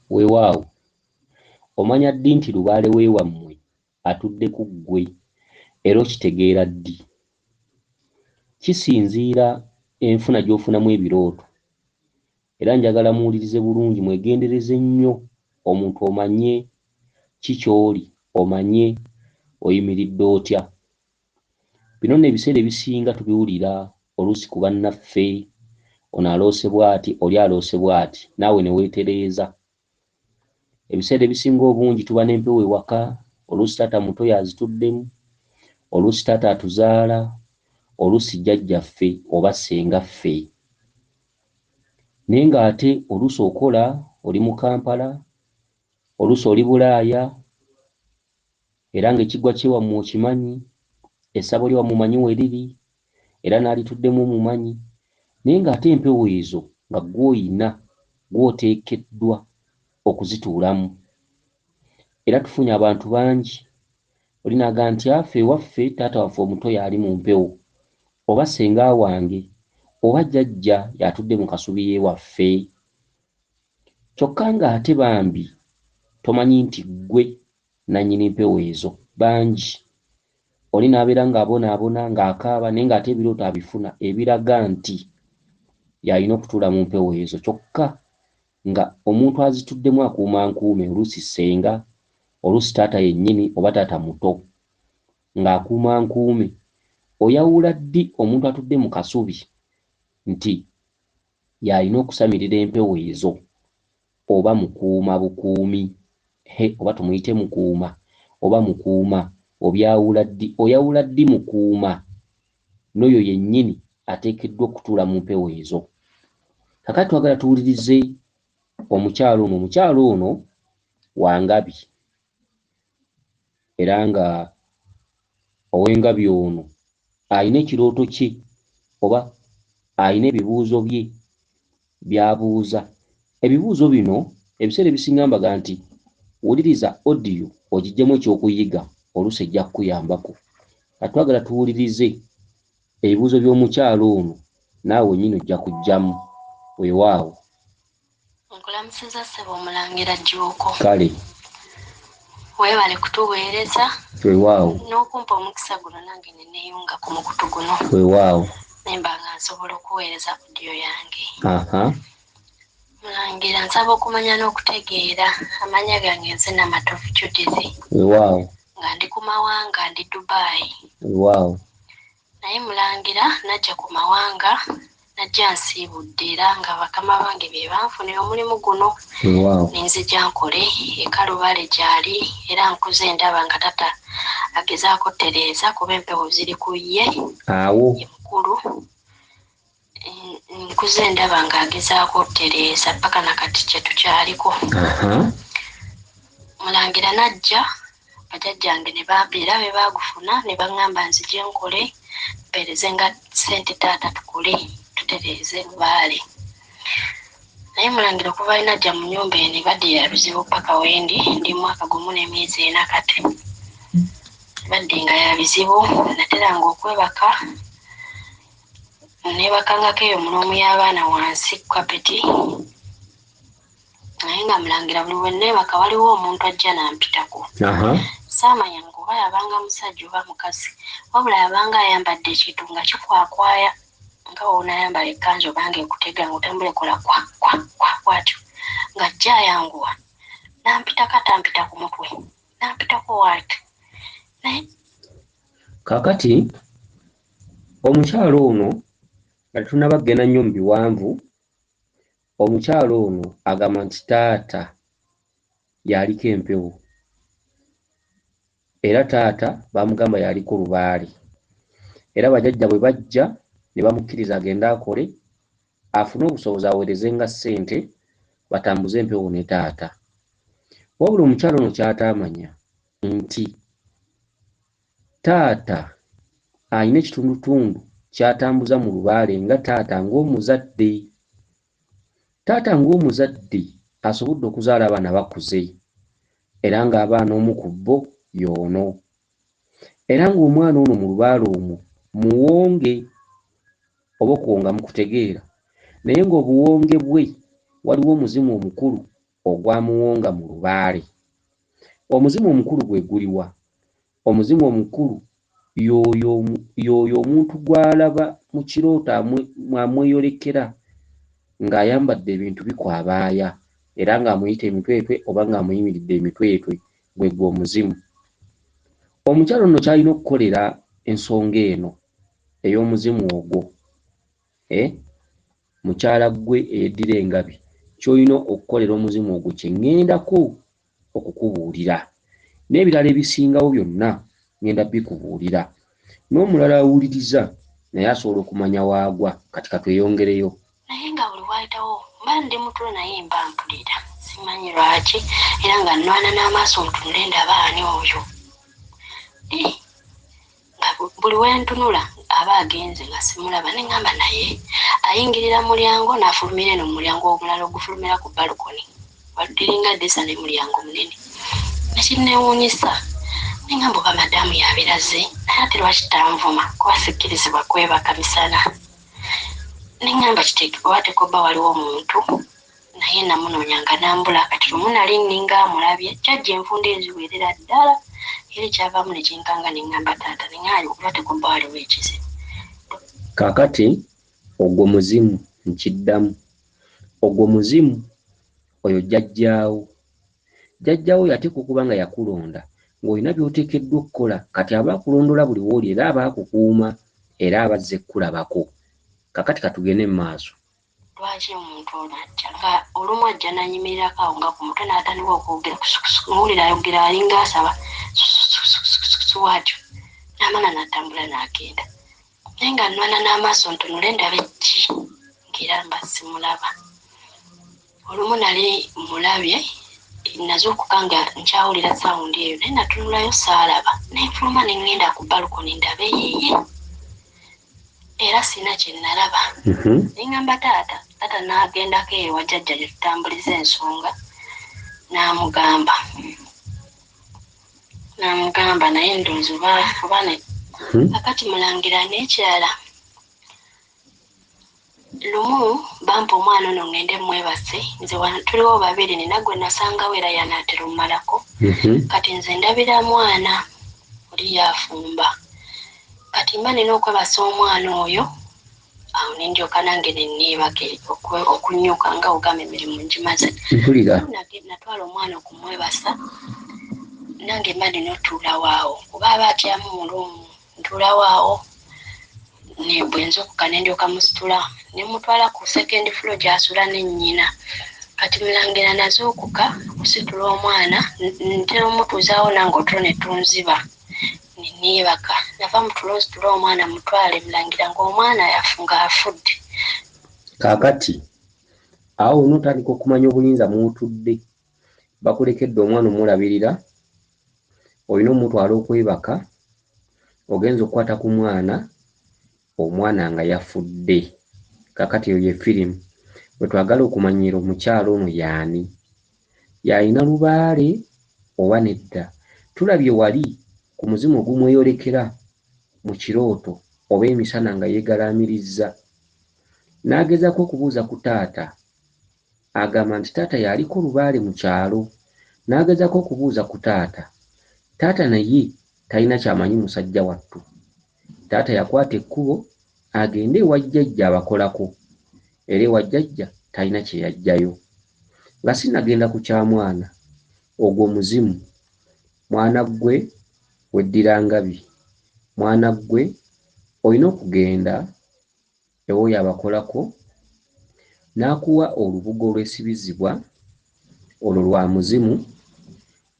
Weewaawo, omanya ddi nti lubaale w'ewammwe atudde ku ggwe era okitegeera ddi? Kisinziira enfuna gy'ofunamu ebirooto era njagala muwulirize bulungi mwegendereze nnyo omuntu omanye ki ky'oli omanye oyimiridde otya. Bino nno ebiseera ebisinga tubiwulira oluusi ku bannaffe, ono aloose bw'ati, oli aloose bw'ati, naawe ne weetereeza. Ebiseera ebisinga obungi tuba n'empewo ewaka, oluusi taata muto y'azituddemu, oluusi taata atuzaala, oluusi jjajjaffe oba ssenga ffe. Naye ng'ate oluusi okola, oli mu Kampala, oluusi oli Bulaaya, era ng'ekiggwa ky'ewammwe okimanyi, essabo ly'ewammwe omanyi we liri, era n'alituddemu omumanyi, naye ng'ate empewo ezo nga ggwe oyina, ggwe oteekeddwa okuzituulamu. Era tufunye abantu bangi, oli n'agamba nti affe ewaffe taata waffe omuto y'ali mu mpewo, oba ssenga wange, oba jjajja y'atudde mu kasubi y'ewaffe. Kyokka ng'ate bambi tomanyi nti ggwe nnannyini mpewo ezo. Bangi oli n'abeera ng'abonaabona ng'akaaba naye ng'ate ebirooto abifuna ebiraga nti y'alina okutuula mu mpewo ezo kyokka nga omuntu azituddemu akuuma nkuume oluusi ssenga, oluusi taata yennyini oba taata muto ng'akuuma nkuume. Oyawula ddi omuntu atudde mu kasubi nti y'alina okusamirira empewo ezo oba mukuuma bukuumi? He oba tumuyite mukuuma oba mukuuma obyawula ddi? Oyawula ddi mukuuma n'oyo yennyini ateekeddwa okutuula mu mpewo ezo? Kaakati twagala tuwulirize omukyala ono. Omukyala ono wa Ngabi era nga ow'engabi ono alina ekirooto kye oba alina ebibuuzo bye by'abuuza. Ebibuuzo bino ebiseera ebisinga mbaga nti wuliriza audio ogiggyemu ekyokuyiga oluusi ejja kukuyambako. Kati twagala tuwulirize ebibuuzo by'omukyala ono naawe wennyini ojja kuggyamu. Weewaawo. Nkulamusizza ssebo Omulangira Jjuuko. Kale. Weebale kutuweereza. Weewaawo. N'okumpa omukisa guno nange ne neeyunga ku mukutu guno. Weewaawo. Ne mba nga nsobola okuweereza audio yange. Aha. Mulangira nsaba okumanya n'okutegeera amannya gange nze Namatovu Judith. Weewaawo. Nga ndi ku mawanga ndi Dubai. Weewaawo. Naye Mulangira najja ku mawanga najja nsiibudde era nga bakama bange be banfunira omulimu guno ne nzija nkole e Kalubale gyali era nkuze ndaba nga tata agezaako tereeza kuba empewo ziri ku ye. Awo. Ye mukulu. Nkuze ndaba nga agezaako tereeza paka nakati kye tukyaliko. Mulangira najja bajajjange ne bampa era be baagufuna ne baŋŋamba nzije nkole mpeereze nga ssente taata tukole tutereeze lubaale. Naye Mulangira okuva lwe najja mu nnyumba eno ebadde ya bizibu paka wendi ndi mwaka gumu n'emyezi ena kati. Ebadde nga ya bizibu nateranga okwebaka neebakangako eyo mu luumu y'abaana wansi ku kapeti naye nga Mulangira buli we neebaka waliwo omuntu ajja n'ampitako. Saamanya ng'oba yabanga musajja oba mukazi wabula yabanga ayambadde ekintu nga kikwakwaya nga w'onaayambala ekkanzu oba ng'ekutega ng'otambula ekola kwa kwa kwa bw'atyo ng'ajja ayanguwa n'ampitako atampita ku mutwe n'ampitako waati naye Kaakati omukyala ono nga tetunnaba kugenda nnyo mu biwanvu, omukyala ono agamba nti taata y'aliko empewo era taata baamugamba y'aliko lubaale era bajjajja bwe bajja ne bamukkiriza agende akole afune obusobozi aweerezenga ssente batambuze empewo ne taata. Wabula omukyala ono ky'ataamanya nti taata alina ekitundutundu ky'atambuza mu lubaale nga taata ng'omuzadde. Taata ng'omuzadde asobodde okuzaala abaana bakuze era ng'abaana omu ku bo y'ono. Era ng'omwana ono mu lubaale omwo muwonge oba okuwonga mukutegeera naye ng'obuwonge bwe waliwo omuzimu omukulu ogwa Muwonga mu Lubaale. Omuzimu omukulu gwe guliwa? Omuzimu omukulu y'oyo omuntu gw'alaba mu kirooto amweyolekera ng'ayambadde ebintu bikwabaaya era ng'amuyita emitwetwe oba ng'amuyimiridde emitwetwe, gwe gwe omuzimu. Omukyala ono ky'alina okukolera ensonga eno ey'omuzimu ogwo, mukyala ggwe eyeddira engabi, ky'olina okukolera omuzimu ogwo kye ŋŋendako okukubuulira. N'ebirala ebisingawo byonna ŋŋenda bikubuulira. N'omulala awuliriza naye asobola okumanya waagwa. Kati ka tweyongereyo. Naye nga buli waayitawo mba ndi mu tulo naye mba mpulira, simanyi lwaki, era nga nnwana n'amaaso ntunule ndabe ani oyo. Eh, nga buli we ntunula aba agenze nga simulaba ne ŋŋamba naye ayingirira mu mulyango n'afulumira eno mu mulyango omulala ogufulumira ku balukoni. Liringa ddisa ne mulyango munene. Nekinneewuunyisa ne ŋŋamba oba madaamu y'abeera azze naye ate lwaki tanvuma kuba sikkirizibwa kwebaka misana. Ne ŋŋamba kiteekebwa wateekwa obba waliwo omuntu naye namunoonya nga nambula kati lumu nali nninga amulabye kyajja enfunda eziwerera ddala era ekyavaamu ne kinkanga ne ŋŋamba taata ne ŋŋamba wateekwa obba waliwo ekizibu. Kaakati ogwo muzimu nkiddamu. Ogwo muzimu oyo jjajjaawo. Jjajjaawo yateekwa okuba nga yakulonda ng'olina by'oteekeddwa okukola. Kati aba akulondola buli w'oli era aba akukuuma era aba azze kukulabako. Kaakati ka tugende mu maaso. Lwaki omuntu ono ajja nga olumu ajja n'anyimirirako awo nga ku mutwe n'atandika okwogera kusukusu muwulira ayogera alinga asaba susususususu bw'atyo n'amala n'atambula n'agenda naye nga nnwana n'amaaso ntunule ndabe ki ng'era mba simulaba. Olumu nali mmulabye nazuukuka nga nkyawulira sawundi eyo naye natunulayo saalaba ne nfuluma ne ŋŋenda ku balukoni ndabe yiye era sirina kye nalaba. Ne ŋŋamba taata, taata n'agendako ewa jjajja gye tutambuliza ensonga n'amugamba n'amugamba naye ndowooza oba oba ne kakati mulangira n'ekirala Lumu bampa omwana ono ngende mwebase nze wano tuliwo babiri nina gwe nasangawo era yanaatera omumalako kati nze ndabira mwana oli yafumba kati mba nina okwebasa omwana oyo awo nendyoka nange neneebaka okunyuka nga ogamba emirimu ngimaze. Mpulira. Natwala omwana okumwebasa nange mba nina otuulawo awo kuba aba atyamu mu luumu ntuulawo awo bwe nzuukuka ne ndyoka musitula ne mutwala ku second floor gy'asula ne nnyina. Kati Mulangira nazuukuka okusitula omwana ntera omutuuzaawo nange otulo ne tunziba ne neebaka. Nava mu tulo nsitule omwana mutwale Mulangira ng'omwana ng'afudde. Kaakati awo wonna otandika okumanya obuyinza mw'otudde. Bakulekedde omwana omulabirira, olina omutwala okwebaka, ogenze okukwata ku mwana, omwana nga yafudde. Kaakati eyo ye firimu bwe twagala okumanyiira omukyala ono y'ani? Y'alina lubaale oba nedda? Tulabye wali ku muzimu ogumweyolekera mu kirooto oba emisana nga yeegalaamirizza. N'agezaako okubuuza ku taata, agamba nti taata y'aliko lubaale mu kyalo. N'agezaako okubuuza ku taata, taata naye talina ky'amanyi musajja wattu. Taata yakwata ekkubo agende ewa jjajja abakolako era ewa jjajja talina kye yaggyayo. Nga sinnagenda ku kya mwana, ogwo muzimu. Mwana ggwe weddira ngabi, mwana ggwe olina okugenda ew'oyo abakolako n'akuwa olubugo olwesibizibwa, olwo lwa muzimu,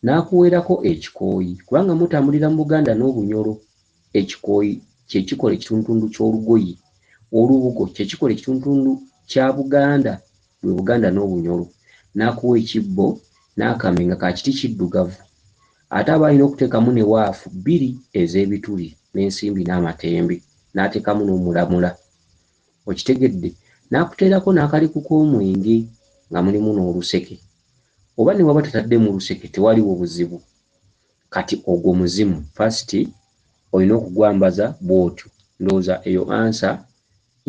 n'akuweerako ekikooyi kubanga mutambulira mu Buganda n'Obunyoro. Ekikooyi kye kikola ekitundutundu ky'olugoye, olubugo kye kikola ekitundutundu kya Buganda, bwe Buganda n'Obunyoro. N'akuwa ekibbo n'akambe nga ka kiti kiddugavu. Ate aba alina okuteekamu ne waafu bbiri ez'ebituli n'ensimbi n'amatembe, n'ateekamu n'omulamula. Okitegedde? N'akuteerako n'akaleku k'omwenge nga mulimu n'oluseke. Oba ne bw'aba tataddemu luseke tewaliwo buzibu. Kati ogwo muzimu first olina okugwambaza bw'otyo. Ndowooza eyo ansa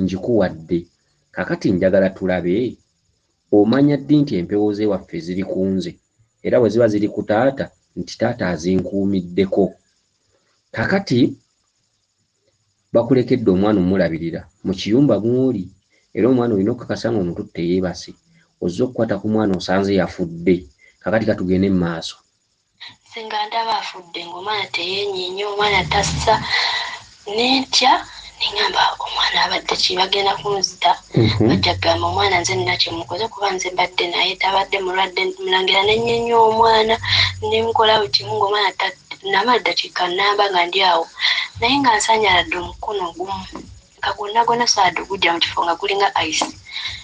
ngikuwadde. Kaakati njagala tulabe Omanya ddi nti empewo z'ewaffe ziri ku nze, era bwe ziba ziri ku taata nti taata azinkuumiddeko. Kakati bakulekedde omwana omulabirira mu kiyumba mw'oli, era omwana olina okukakasa nga omututte yeebase. Ozze okukwata ku mwana osanze yafudde. Kakati katugende mu maaso. Nze nga ndaba afudde, ng'omwana teyeenyeenya, omwana tassa, nentya nengamba omwana abadde ki, bagenda kunzita. Bajja kugamba omwana nze nina kyemukoze kuba nze mbadde naye tabadde mulwadde. Mulangira nenyeenya omwana nenkola buli kimu ng'omwana namala ddakiika nnamba nga ndi awo, naye nga nsanyaladde omukono gumu nga gwonna gwonna saadde ogujja mu kifo nga gulinga ice.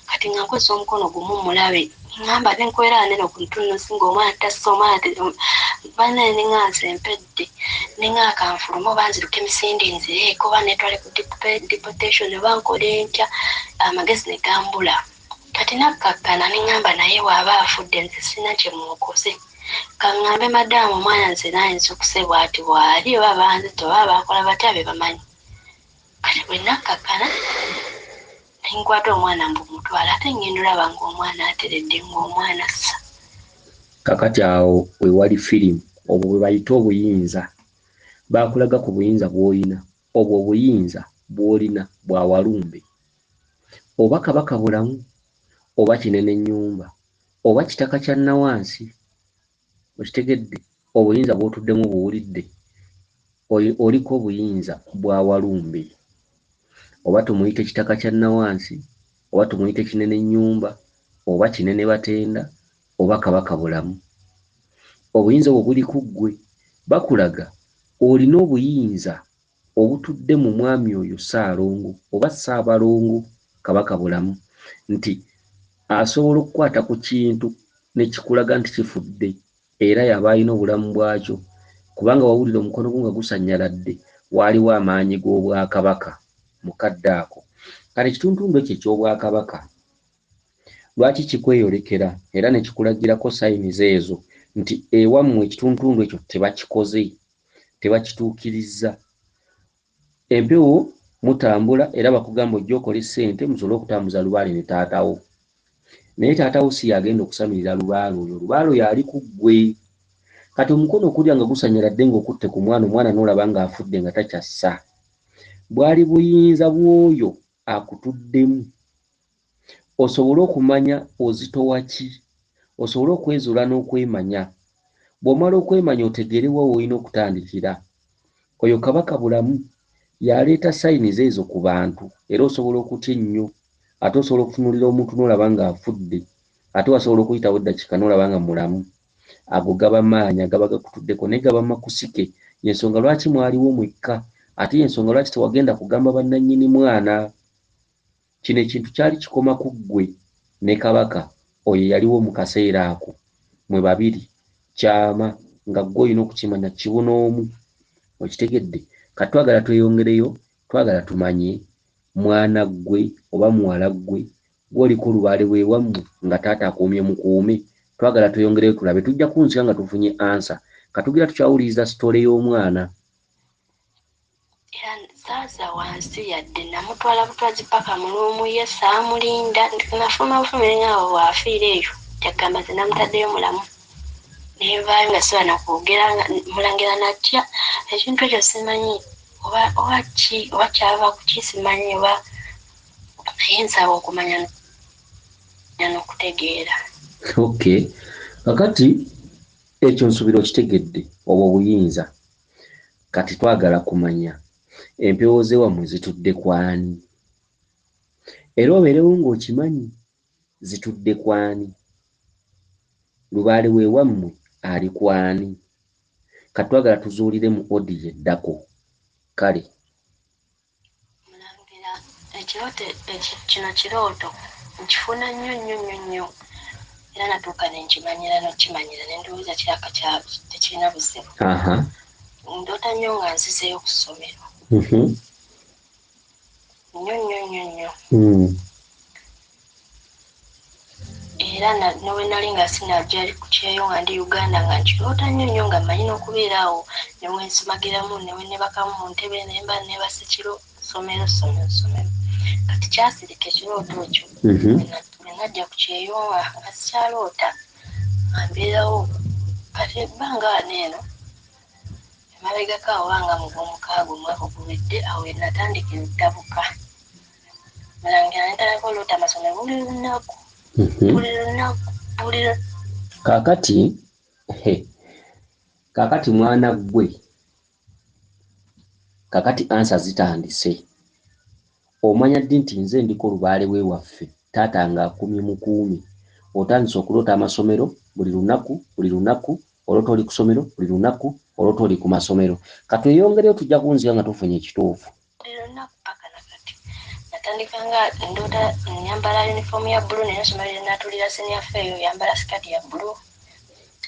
Kati nga nkozesa omukono gumu mulabe, ŋŋamba nenkwera nene okuntunusi ng'omwana tassa, omwana banaye neŋŋa nze mpedde, neŋŋa kanfulume oba nziruka emisinde nzireeko oba neetwale ku deportation oba nkole ntya, amagezi ne gambula. Kati nakkakkana neŋŋamba naye bw'aba afudde nze sirina kye mukoze, kaŋŋambe madaamu omwana nze naye nzukuse bw'ati bw'ali, oba banzita oba baakola batya be bamanyi. Kati bwe nakkakkana nenkwata omwana mbu mutwala, ate ngenda olaba ng'omwana ateredde, ng'omwana assa. Kakati awo wewali firimu, obwo bwe bayita obuyinza. Bakulaga ku buyinza bw'olina, obwo obuyinza bw'olina bwa walumbe, oba Kabaka Bulamu, oba Kinene Nnyumba, oba Kitaka kya Nnawansi. Okitegedde? Obuyinza bw'otuddemu buwulidde, oliko obuyinza bwa walumbe, oba tumuyite Kitaka kya Nnawansi, oba tumuyite Kinene Nnyumba, oba Kinene Batenda, oba Kabaka Bulamu. Obuyinza obwo buli ku ggwe. Bakulaga olina obuyinza obutudde mu mwami oyo Ssaalongo oba Ssaabalongo Kabaka Bulamu, nti asobola okukwata ku kintu ne kikulaga nti kifudde, era yaba alina obulamu bwakyo, kubanga wawulira omukono gwo nga gusannyaladde, waaliwo amaanyi g'obwakabaka mu kadde ako. Kale ekitundutundu ekyo eky'obwakabaka lwaki kikweyolekera era ne kikulagirako sayinizi ezo nti ewammwe ekitundutundu ekyo tebakikoze, tebakituukirizza. Empewo mutambula era bakugamba ojja okole ssente musobole okutambuza lubaale ne taatawo, naye taatawo si y'agenda okusamirira lubaale oyo, lubaale oyo ali ku ggwe. Kati omukono okulya nga gusanyaladde ng'okutte ku mwana, omwana n'olaba ng'afudde nga takyassa, bwali buyinza bw'oyo akutuddemu osobole okumanya ozitowa ki, osobole okwezuula n'okwemanya. Bw'omala okwemanya otegeere wa w'olina okutandikira. Oyo Kabaka Bulamu y'aleeta sayinizi ezo ku bantu, era osobola okutya ennyo, ate osobola okutunuulira omuntu n'olaba ng'afudde, ate wasobola okuyitawo eddakiika n'olaba nga mulamu. Ago gaba maanyi agaba gakutuddeko, naye gaba makusike. Y'ensonga lwaki mwaliwo mwekka, ate y'ensonga lwaki tewagenda kugamba bannannyini mwana. Kino ekintu kyali kikoma ku ggwe ne Kabaka oyo eyaliwo mu kaseera ako, mwe babiri, kyama nga ggwe olina okukimanya kibunoomu. Okitegedde? Kati twagala tweyongereyo, twagala tumanye mwana ggwe oba muwala ggwe, ggwe oliko lubaale lw'ewammwe nga taata akuumye mukuume. Twagala tweyongereyo tulabe, tujja kunzika nga tufunye ansa. Katugira tukyawuliriza sitole y'omwana. Era saaza wansi yadde namutwala butwazi paka mu luumu ye, saamulinda, nafuluma bufulumi nga bw'afiira eyo kyagamba nze namutaddeyo mulamu. Nenvaayo nga siba nakwogera, mulangira natya ekintu ekyo simanyi oba ki oba kyava ku ki simanyi oba, naye nsaba okumanya n'okutegeera. Okay, kakati ekyo nsuubira okitegedde, obwo buyinza. Kati twagala kumanya empewo z'ewammwe zitudde kwani, era obeerewo ng'okimanyi zitudde kwani, lubaale weewammwe ali kwani. Kati twagala tuzuulire mu odiyo eddako. Kale mulangira ekirooto kino kirooto nkifuna nnyo nnyo nnyo nnyo, era natuuka nenkimanyira nokimanyira nendowooza kiraka tekirina buzibu. Ndoota nnyo nga nzizeeyo ku ssomero nnyo nnyo nnyo nnyo. Era ne bwe nali nga sinajja ku kyeyo nga ndi Uganda nga nkiroota nnyo nnyo, nga mmanyi n'okubeera awo ne we nsumagiramu ne we neebakamu mu ntebe ne mba neebase kiro ssomero ssomero ssomero. Kati kyasirika ekirooto ekyo. Bwe najja ku kyeyo nga sikyaloota, nga mbeerawo. Kati ebbanga wano eno emabegako awo nga mu Gwomukaaga omwaka oguwedde, awo we natandikira ottabuka. Mulangira ne ntandika oloota amasomero buli lunaku. Buli lunaku, buli Kaakati, kaakati mwana ggwe, kaakati answer zitandise. Omanya ddi nti nze ndiko lubaale w'ewaffe, taata ng'akumye mukuumi? Otandise okuloota amasomero buli lunaku, buli lunaku oloota oli ku ssomero, buli lunaku oloota oli ku masomero. Katweyongereyo, tujja kunzika nga tufunye ekituufu. Buli lunaku paka nakati. Natandika nga ndoota nyambala yunifoomu ya bbulu, naye essomero lye natuulira senior four eyo yambala sikaati ya bbulu.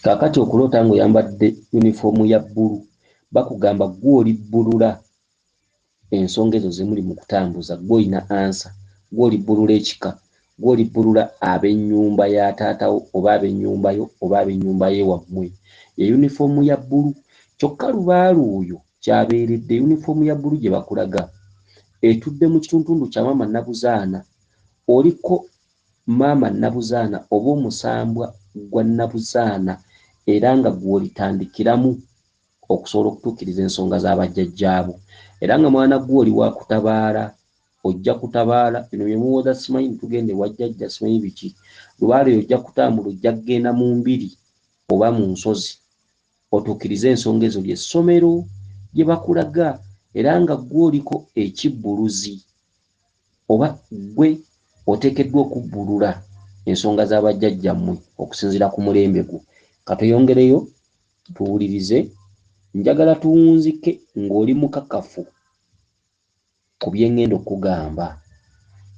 Kaakati okuloota ng'oyambadde yunifoomu ya bbulu, bakugamba ggwe oli bbulula ensonga ezo ze muli mu kutambuza, ggwe olina answer, ggwe oli bbulula ekika, ggwe oli bbulula ab'ennyumba ya taatawo oba ab'ennyumba yo oba ab'ennyumba y'ewammwe. Ye yunifoomu ya bbulu. Kyokka lubaale oyo ky'abeeredde yunifoomu ya bbulu gye bakulaga etudde mu kituntundu kya Maama Nabuzaana. Oliko Maama Nabuzaana oba omusambwa gwa Nabuzaana, era nga gw'olitandikiramu okusobola okutuukiriza ensonga za bajjajjaabo. Era nga mwana gwe oli wa kutabaala, ojja kutabaala. Bino bye muwoza simanyi tugenda ewa jjajja simanyi biki. Lubaale ojja kutambula, ojja kugenda mu mbiri oba mu nsozi otuukirize ensonga ezo ly'essomero lye bakulaga, era nga ggwe oliko ekibbuluzi oba ggwe oteekeddwa okubbulula ensonga za bajjajjammwe okusinziira ku mulembe gwo. Katweyongereyo tuwulirize. Njagala tuwunzike ng'oli mukakafu ku bye ŋŋenda okukugamba.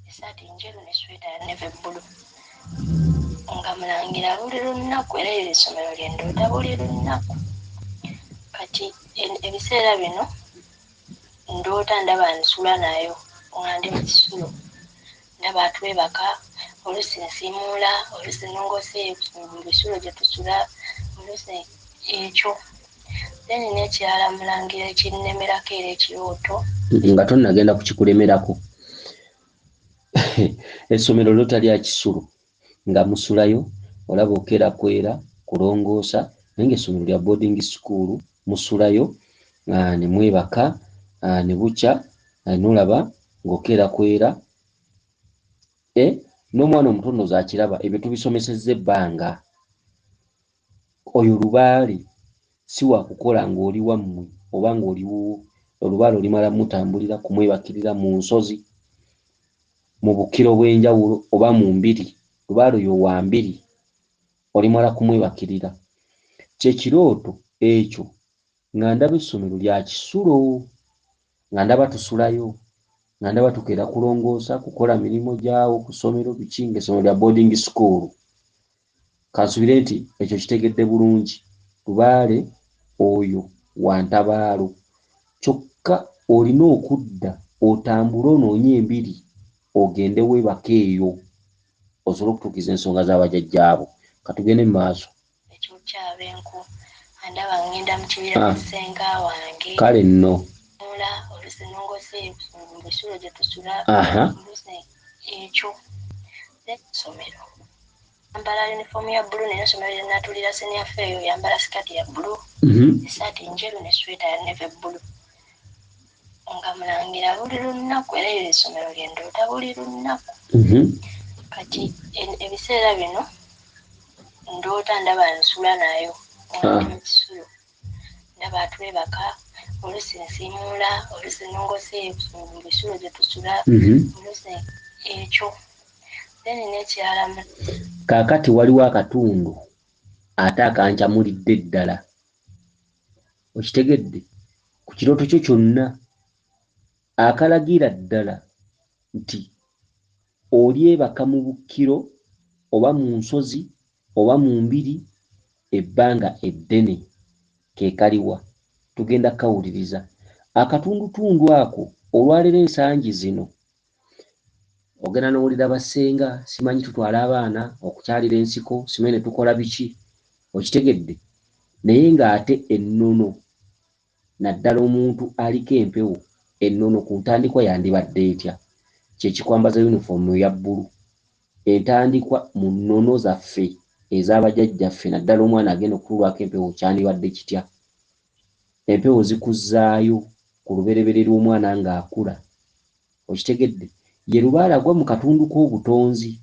Essaati njeru ne sweta ya navy blue. Nga mulangira buli lunaku, era eryo essomero lye ndoota buli lunaku. Kati ebiseera bino ndoota ndaba nsula nayo nga ndi mu kisulo. Ndaba twebaka, oluusi nsiimuula, oluusi nnongoosa mu bisulo gye tusula, oluusi ekyo. Then n'ekirala mulangira ekinnemerako era ekirooto. Nga tonnagenda kukikulemerako, essomero loota lya kisulo nga musulayo, olaba okeera kwera kulongoosa, naye ng'essomero lya boarding school, musulayo ne mwebaka ne bukya, n'olaba ng'okeera kwera. N'omwana omuto ndowooza akiraba, ebyo tubisomesezza ebbanga. Oyo lubaale si wa kukola ng'oli wammwe oba ng'oli wuwo. Olubaale olimala mutambulira kumwebakirira mu nsozi, mu bukiro bw'enjawulo oba mu mbiri. Lubaale oyo wa mbiri, olimala kumwebakirira. Kye kirooto ekyo nga ndaba essomero lya kisulo, nga ndaba tusulayo, nga ndaba tukeera kulongoosa, kukola mirimu gyawo ku ssomero biki, ng'essomero lya boarding school. Kansuubire nti ekyo kitegedde bulungi. Lubaale oyo wa ntabaalo. Kyokka olina okudda otambule onoonye embiri ogende weebake eyo osobole okutuukiriza ensonga za bajjajjaabo. Katugende mu maaso. Ekyokyaba enku, ndaba ŋŋenda mu kibira ne ssenga wange. Kale nno. Oluusi nnongoosa mu bisulo gye tusula, oluusi ekyo. Essomero yambala yunifoomu ya bbulu, naye essomero lye natuulira senior four eyo yambala sikaati ya bbulu, essaati njeru ne sweta ya navy blue. Nga mulangira buli lunaku, era eryo essomero lye ndoota buli lunaku. Kati ebiseera bino ndoota ndaba nsula nayo nga ndi mu kisulo. Ndaba twebaka, oluusi nsiimuula, oluusi nnongoosa mu bisulo gye tusula, oluusi ekyo. Then n'ekirala Kaakati waliwo akatundu ate akancamulidde ddala. Okitegedde? Ku kirooto kyo kyonna akalagira ddala nti olyebaka mu bukkiro oba mu nsozi oba mu mbiri ebbanga eddene, ke kaliwa? Tugenda kkawuliriza. Akatundutundu ako olwaleero ensangi zino ogenda n'owulira bassenga simanyi tutwala abaana okukyalira ensiko, simanyi ne tukola biki. Okitegedde? Naye ng'ate ennono, naddala omuntu aliko empewo, ennono ku ntandikwa yandibadde etya? kye kikwambaza yunifoomu eya bbulu. Entandikwa mu nnono zaffe ez'abajjajjaffe naddala omwana agenda okutuulwako empewo kyandibadde kitya? Empewo zikuzzaayo ku lubereberye lw'omwana ng'akula. Okitegedde? Ye lubaale agwa mu katundu k'obutonzi.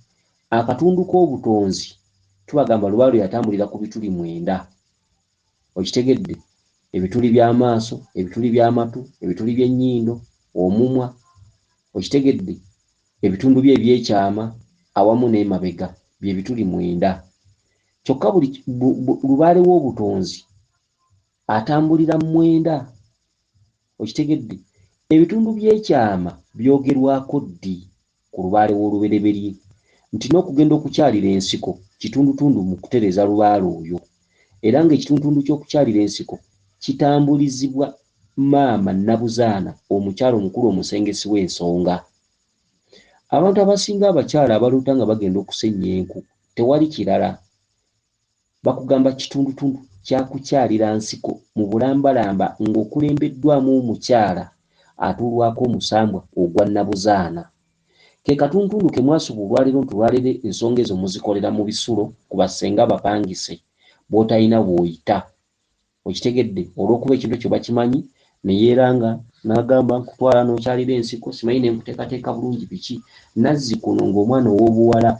Akatundu k'obutonzi tubagamba lubaale yatambulira ku bituli 9. Okitegedde? Ebituli by'amaaso, ebituli by'amatu, ebituli by'ennyindo, omumwa. Okitegedde? Ebitundu bye ebyekyama awamu n'emabega bye bituli 9. Kyokka buli lubaale w'obutonzi atambulira 9. Okitegedde? Ebitundu by'ekyama byogerwako ddi ku lubaale w'olubereberye? Nti n'okugenda okukyalira ensiko kitundutundu mu kutereeza lubaale oyo. Era ng'ekitundutundu ky'okukyalira ensiko kitambulizibwa maama Nabuzaana, omukyala omukulu omusengesi w'ensonga. Abantu abasinga abakyala abaloota nga bagenda okusennya enku, tewali kirala. Bakugamba kitundutundu kya kukyalira nsiko mu bulambalamba ng'okulembeddwamu omukyala atuulwako omusambwa ogwa Nabuzaana. Ke katundutundu ke mwasuba olwaleero nti olwaleero ensonga ezo muzikolera mu bisulo ku bassenga bapangise bw'otalina bw'oyita. Okitegedde? Olw'okuba ekintu ekyo bakimanyi ne yeeranga n'agamba nkutwala n'okyalira ensiko simanyi ne nkuteekateeka bulungi biki. Nazzi kuno ng'omwana ow'obuwala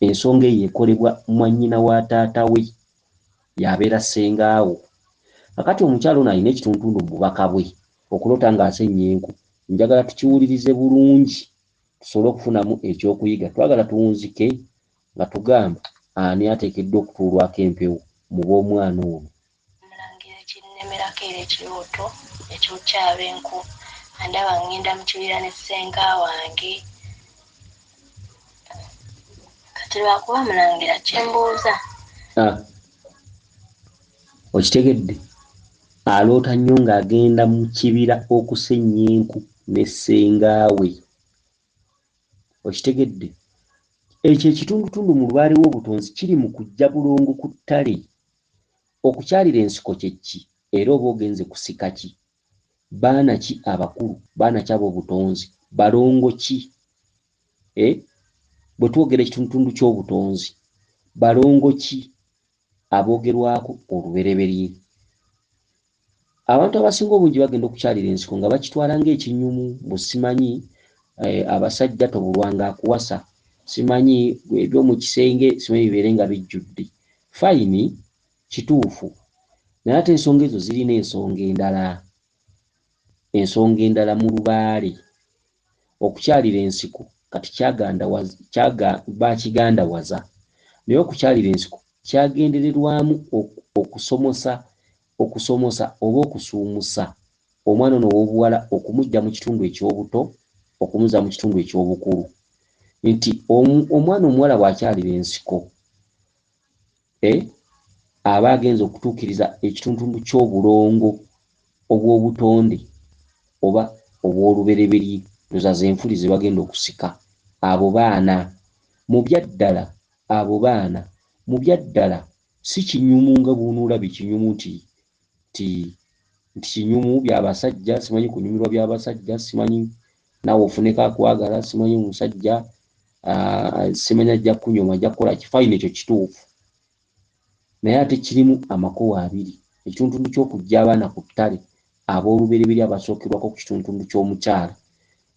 ensonga eyo ekolebwa mwannyina wa taata we y'abeera ssengaawo. Kakati omukyala ono alina ekitundutundu mu bubaka bwe okuloota ng'asennya enku. Njagala tukiwulirize bulungi tusobole okufunamu ekyokuyiga. Twagala tuwunzike nga tugamba ani ateekeddwa okutuulwako empewo mu b'omwana ono. Mulangira ekinnemerako era ekirooto eky'okukyaba enku nga ndaba ngenda mu kibira ne ssenga wange. Kati lwakuba mulangira kye mbuuza. Okitegedde? Aloota nnyo ng'agenda mu kibira okusennya enku ne ssenga we. Okitegedde? Ekyo ekitundutundu mu lubaale w'obutonzi kiri mu kujja bulongo ku ttale. Okukyalira ensiko kye ki? Era oba ogenze kusika ki? Baana ki abakulu? Baana ki ab'obutonzi? Balongo ki? Bwe twogera ekitundutundu ky'obutonzi, balongo ki aboogerwako olubereberye? Abantu abasinga obungi bagenda okukyalira ensiko nga bakitwala ng'ekinyumu, mbu simanyi abasajja tobulwanga akuwasa, simanyi eby'omu kisenge simanyi bibeere nga bijjudde. Fayini kituufu, naye ate ensonga ezo zirina ensonga endala. Ensonga endala mu lubaale. Okukyalira ensiko kati bakigandawaza, naye okukyalira ensiko kyagendererwamu okusomosa oba okusuumusa omwana ono ow'obuwala okumuggya mu kitundu eky'obuto okumuzza mu kitundu eky'obukulu. Nti omwana omuwala bw'akyalira ensiko aba agenze okutuukiriza ekitundutundu ky'obulongo obw'obutonde oba obw'olubereberye, ndoza z'enfuli ze bagenda okusika. Abo baana mu byaddala, abo baana mu byaddala si kinyumu nga bw'onoolaba ekinyumu nti kinyumu by'abasajja, simanyi kunyumirwa by'abasajja, simanyi naawe ofuneko akwagala, simanyi omusajja simanyi ajja kunyoma, ajja kukola ki. Fayini ekyo kituufu, naye ate kirimu amakubo abiri. Ekitundutundu ky'okuggya abaana ku ttale ab'olubereberye abasookerwako ku kitundutundu ky'omukyala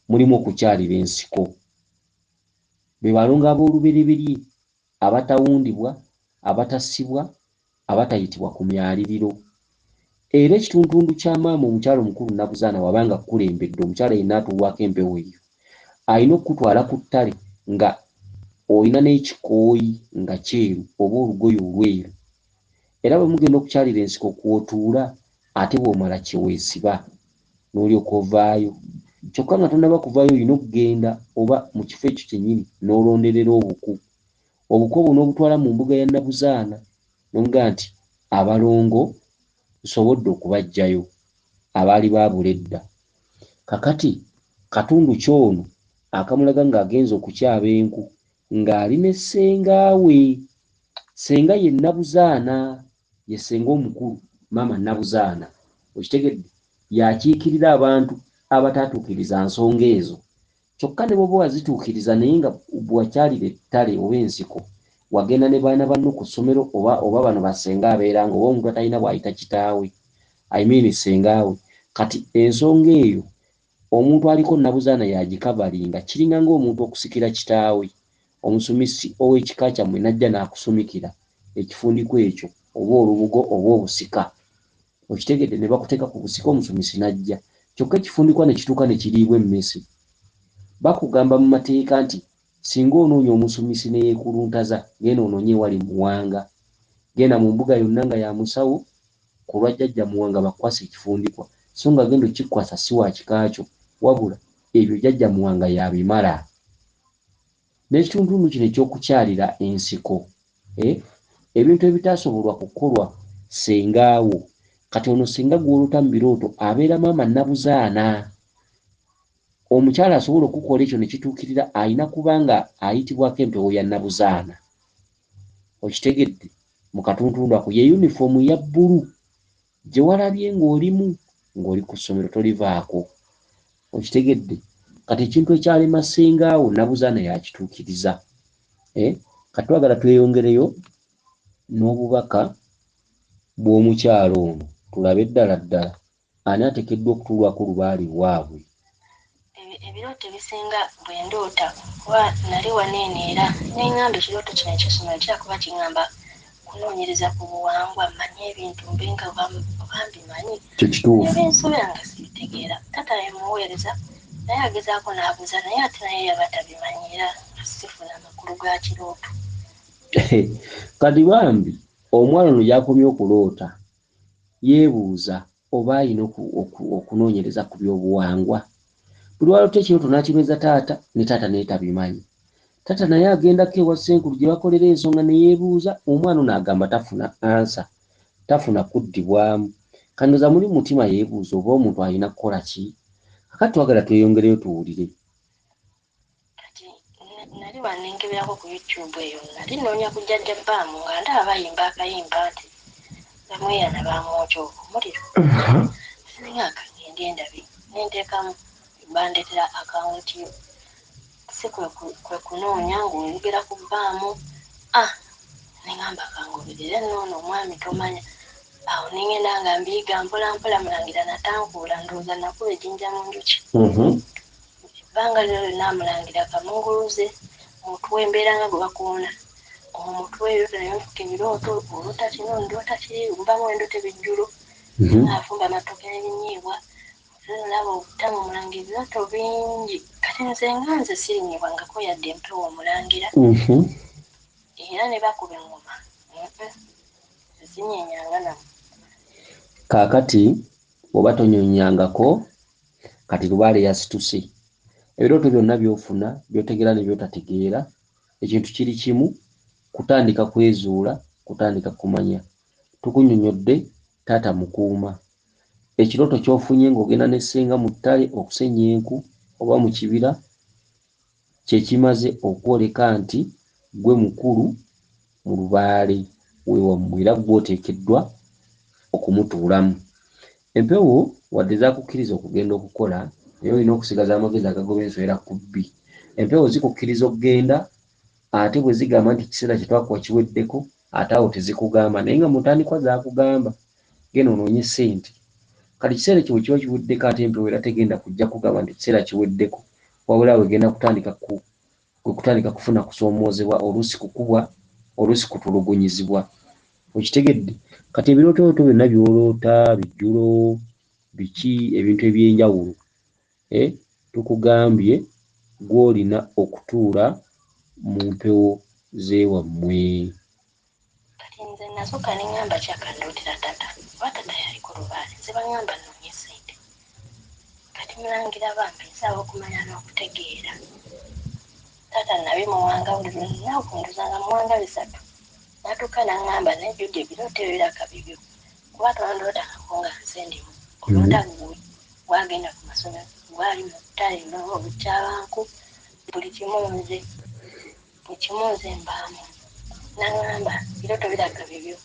mulimu okukyalira ensiko. Be balongo ab'olubereberye abatawundibwa, abatasibwa, abatayitibwa ku myaliriro. Era ekitundutundu kya maama omukyala omukulu Nabuzaana wabanga akkulembedde, omukyala yenna atuulwako empewo eyo, alina okukutwala ku ttale nga olina n'ekikooyi nga kyeru oba olugoye olweru. Era bwe mugenda okukyalira ensiko kw'otuula, ate bw'omala kye weesiba n'olyoka ovaayo. Kyokka nga tonnaba kuvaayo olina okugenda oba mu kifo ekyo kyennyini n'olonderera obuku. Obuku obwo n'obutwala mu mbuga ya Nabuzaana n'omugamba nti abalongo nsobodde okubaggyayo abaali baabula edda. Kakati katundu ky'ono akamulaga ng'agenze okukyaba enku ng'ali ne ssenga we. Ssenga ye Nabuzaana, ye ssenga omukulu maama Nabuzaana. Okitegedde? Y'akiikirira abantu abataatuukiriza nsonga ezo. Kyokka ne bw'oba wazituukiriza naye nga bwakyalira ettale oba ensiko, wagenda ne baana banno ku ssomero oba bano basenga abeera nga oba omuntu atalina bw'ayita kitaawe, I mean sengaawe. Kati ensonga eyo omuntu aliko Nabuzaana y'agikavalinga, kiringa ng'omuntu okusikira kitaawe, omusumisi ow'ekika kyammwe n'ajja n'akusumikira ekifundikwa ekyo oba olubugo oba obusika. Okitegedde? Ne bakuteeka ku busika omusumisi n'ajja. Kyokka ekifundikwa ne kituuka ne kiriibwa emmese. Bakugamba mu mateeka nti singa onoonya omusumisi ne yeekuluntaza, genda onoonye ewali Muwanga. Genda mu mbuga yonna nga ya musawo ku lwa Jjajja Muwanga bakukwase ekifundikwa. So nga genda okkikwasa si wa kika kyo, wabula ebyo Jjajja Muwanga y'abimala. N'ekitundutundu kino eky'okukyalira ensiko, eh, ebintu ebitaasobolwa kukolwa ssengaawo. Kati ono ssenga gw'oloota mu birooto abeera maama Nabuzaana. Omukyala asobola okukola ekyo ne kituukirira alina kuba nga ayitibwako empewo ya Nabuzaana. Okitegedde? Mu katuntundu ako ye yunifoomu eya bbulu gye walabye ng'olimu ng'oli ku ssomero tolivaako. Okitegedde? Kati ekintu ekyalema ssengaawo Nabuzaana y'akituukiriza. Eh? Kati twagala tweyongereyo n'obubaka bw'omukyala ono tulabe ddala ddala ani ateekeddwa okutuulwako lubaale waabwe. Ebirooto ebisinga bwe ndoota kuba nali wano eno era ne ŋŋamba ekirooto kino eky'essomero kira kuba kiŋŋamba kunoonyereza ku buwangwa mmanye ebintu mbe nga oba mbimanyi. Kyo kituufu. Ebinsobera nga sibitegeera. Taata yemuweereza naye agezaako n'abuuza naye ate naye yaba tabimanyi era sifuna makulu ga kirooto. Kati bambi omwana ono gy'akomye okuloota yeebuuza oba alina okunoonyereza ku by'obuwangwa. Buli lw'aloota ekirooto n'akiweereza taata ne taata naye tabimanyi. Taata naye agendako ewa ssenkulu gye bakolera ensonga ne yeebuuza, omwana ono agamba tafuna ansa, tafuna kuddibwamu. Kati ndowooza muli mu mutima yeebuuza oba omuntu alina kukola ki? Kaakati twagala tweyongereyo tuwulire. Kati nali wanenkeberako ku YouTube eyo nali nnoonya ku Jjajja Baamu nga ndaba bayimba akayimba nti Namweyana baamwokya omuliro. Singa kangende ndabe ne nteekamu bandeetera akawunti yo si kwe kunoonya ng'oyogera ku Baamu ah ne ŋŋamba kangoberere nno ono omwami tomanya. Awo ne ŋŋenda nga mbiyiga mpola mpola Mulangira natankuula ndowooza nakuba ejjinja mu njuki. Ebbanga lino lyonna Mulangira kamunguluze mutwe mbeera nga gwe bakoona omutwe ebirooto ne binfuka ebirooto oloota kino ndoota kiri nvamu endoota ebijjulo ng'afumba amatooke n'ebinyeebwa nalaba obutamu Mulangira ebirooto bingi kati nze nga nze sirinnyibwangako yadde empewo Omulangira era ne bakuba eŋŋoma zinyenyanga namu. Kaakati bw'oba tonyonyangako kati lubaale yasituse. Ebirooto byonna by'ofuna, by'otegeera ne by'otategeera, ekintu kiri kimu, kutandika kwezuula, kutandika kumanya. Tukunnyonnyodde taata mukuuma. Ekirooto ky'ofunye ng'ogenda ne ssenga mu ttale okusenya enku oba mu kibira kye kimaze okwoleka nti ggwe mukulu mu lubaale w'ewammwe era ggwe oteekeddwa okumutuulamu. Empewo wadde zaakukkiriza okugenda okukola naye olina okusigaza amagezi agagoba ensowera ku bbi. Empewo zikukkiriza okugenda ate bwe zigamba nti ekiseera kye twakuwa kiweddeko ate awo tezikugamba naye nga mu ntandikwa zaakugamba genda onoonye ssente. Kati ekiseera ekyo bwe kiba kiweddeko ate empewo era tegenda kujja kugamba nti ekiseera kiweddeko wabula awo egenda kutandika ku kwe kutandika kufuna kusoomoozebwa oluusi kukubwa oluusi kutulugunyizibwa. Okitegedde? Kati ebirootolooto byonna by'oloota, bijjulo, biki ebintu eby'enjawulo eh, tukugambye gw'olina okutuula mu mpewo z'ewammwe. Kati nze nasooka ne ŋŋamba kyaka ndootera taata kuba taata yaliko lubaale nze baŋŋamba nnoonye ssente kati mulangira bambi nsaba okumanya n'okutegeera taata nabi muwanga buli lunaku nduzanga muwanga bisatu natuuka naŋŋamba naye Judy ebirooto ebyo biraka bibyo kuba tondootangako nga nze ndimu oloota gwe gwagenda ku masomero gwali mu ttale olukyabanku buli kimu nze Buli kimu nze mbaamu. N'aŋŋamba, Ebirooto biraga bibyo.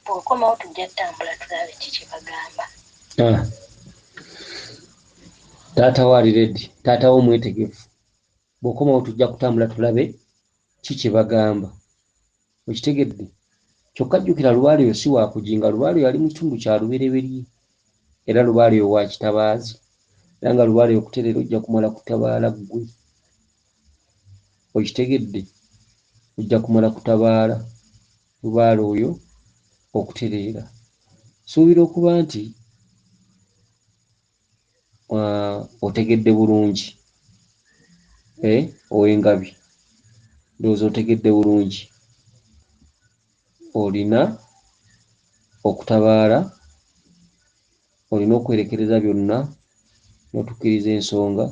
Bw'okomawo tujja ttambula tulabe ki kye bagamba. Ah. Taata wo ali ready. Taata wo mwetegefu. Bw'okomawo tujja kutambula tulabe ki kye bagamba. Okitegedde? Kyokka jjukira Lubaale oyo si wa kujinga. Lubaale oyo ali mu kitundu kya Lubereberye. Era Lubaale oyo wa kitabaazi. Era nga Lubaale oyo okutereera ojja kumala kutabaala ggwe. Okitegedde? Ojja kumala kutabaala Lubaale oyo okutereera. Nsuubira okuba nti otegedde bulungi. Eh, ow'engabi. Ndowooza otegedde bulungi. Olina okutabaala, olina okwerekereza byonna n'otuukiriza ensonga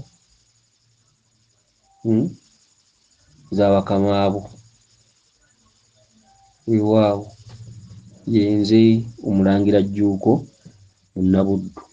za bakamaabo. Weewaawo ye nze Omulangira Jjuuko Munnabuddu.